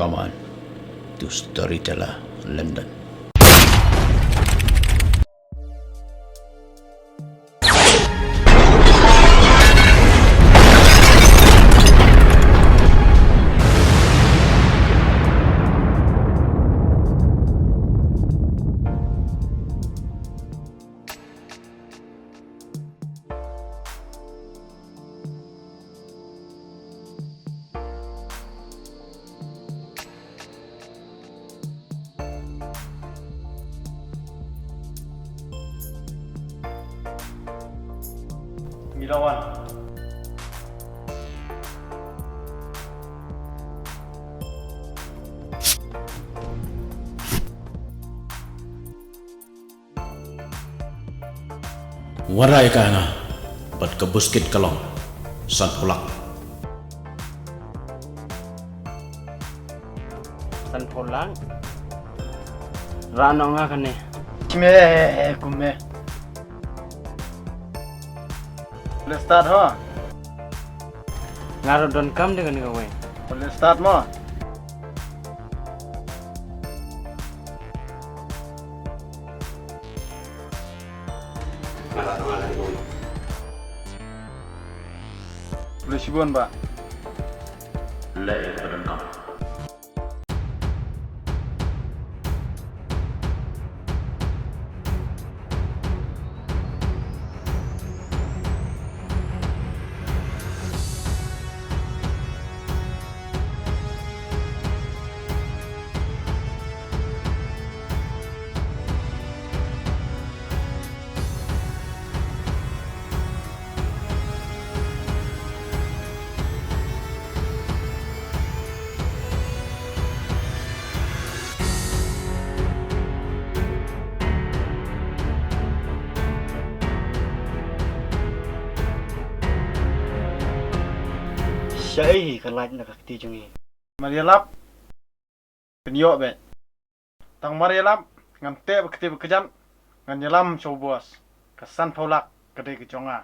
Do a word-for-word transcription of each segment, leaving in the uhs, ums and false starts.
Aman, to Storyteller London. Ngi la wan. Wanrah ïa ka ha nga bad ka buskit ka long sanphew lak. Sanphew lak? Rah noh nga kane. Me, kume. Leh start ho. Nga ruh donkam de kane kawei. Leh start mo. Khublei shibun bah. Leh ïa kaba donkam. Shaei hi ka lait na ka kti jong ngi. Mar ïalap. Pynïoh beit. Tang mar ïalap, ngan teh ba kti ba kjat, ngan ïalam sha u boss, ka sanphew lak ka dei ka jong nga.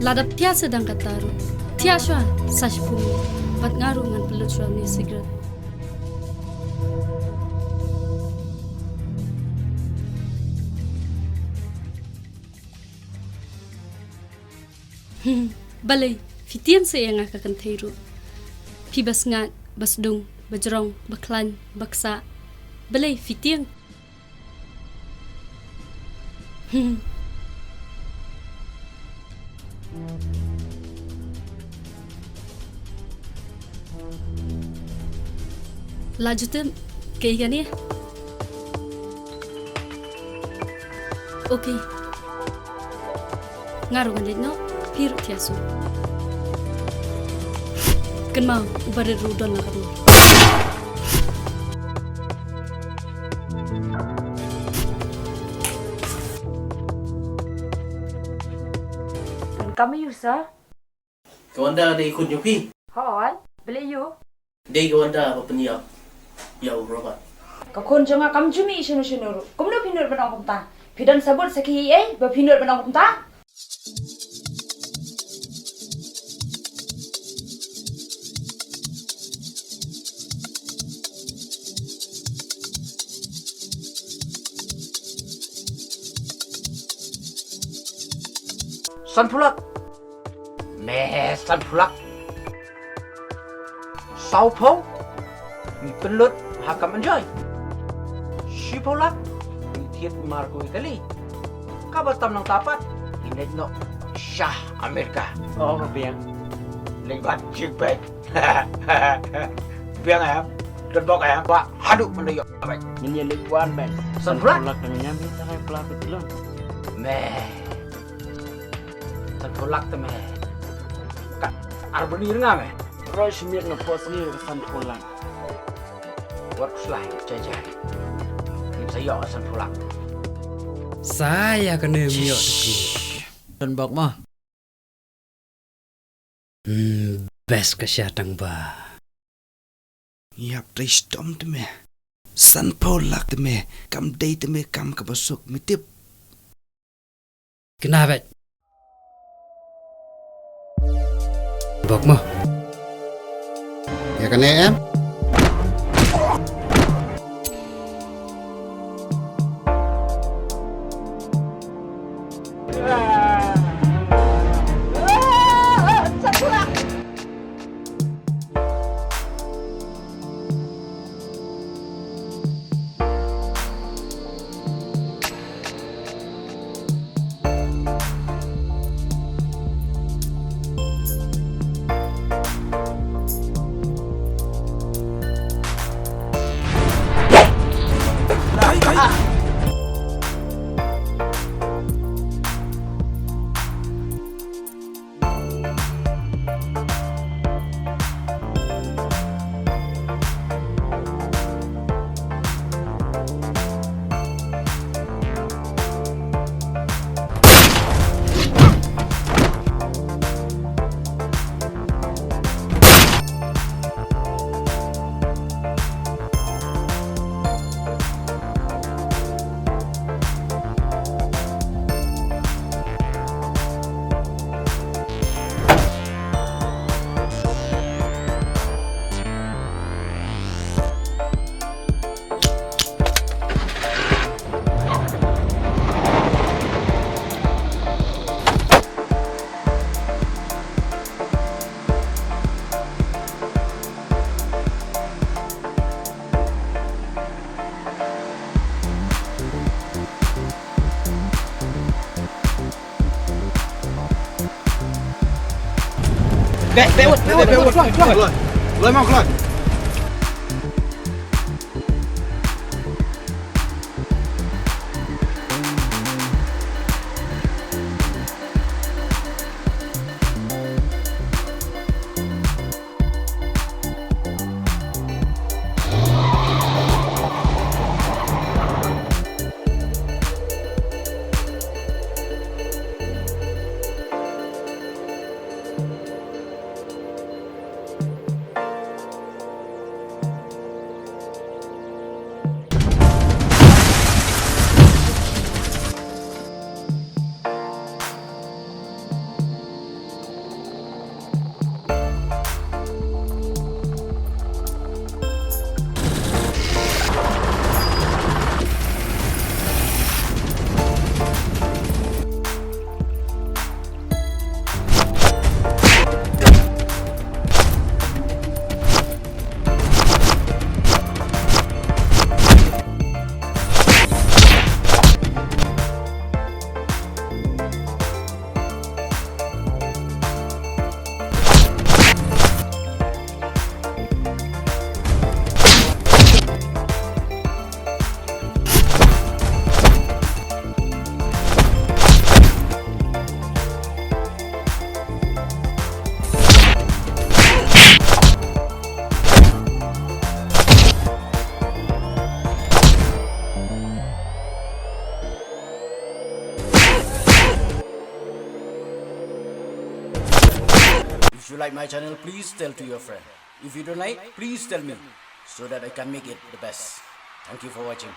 Lada phi ïa sdang kata ruh, thiah shuwa sa shiphew minit, bad nga ruh ngan pynlut shuwa ïa une u cigarette. Hmm, balei, phi tieng sa ïa nga ka kynthei ruh. Phi ba sngaid, ba sdung, ba jrong, ba khlaiñ, ba ksah. Balei, phi tieng. Hmm. La ju tip kaei kane? Okay. Nga ruh ngan leit noh, phi ruh thiah shuh. Kynmaw, u barit ruh u don la ka dur. Kam ïoh sa? Ka Wanda dei khun jong phi? Hooid, balei ïoh? Dei ka Wanda ba pynïap ïa u Robert. Ka khun jong nga kam ju mih shano shano ruh. Kumno phi nud ban ong kumta? Phi don sabut sakhi ei ei ba phi nud ban ong kumta? Sanphew lak. Me sanphew lak. Sawphew. Ngi pynlut ha kam enjoy. Shiphew lak. Ngi thied mar kawei kali. Kaba tam nangta pat ngi leit noh sha Amerika. Oh, ka biang. Leit bad Jig Bag. Biang em. Don bok em. Ba haduh mynta ïoh bad. Ngin ïa leit wan, man. Sanphew lak. Sanphew lak tang ñiam hi, tang ai pla ka tulon. Me. Sanphew lak te me. Ka ar bani rnga me. Roi shimiet na pos ngi ka sanphew lak. Wat slai jai jai. Ngin sa ïoh sanphew lak. Sa ïa kane me ïoh te ki. Don bok mo. Hmm, best ka sha tang ba. Ïap, trei shitom te me. Sanphew lak te me, kam dei te me kam kaba suk, me tip. Kena bad. Bok mo. Ïa kane em. Beh, beh, wut, beh, wut, beh, wut, kloi, kloi. Kloi, kloi, mau kloi. If you like my channel, please tell to your friend. If you don't like, please tell me so that I can make it the best. Thank you for watching.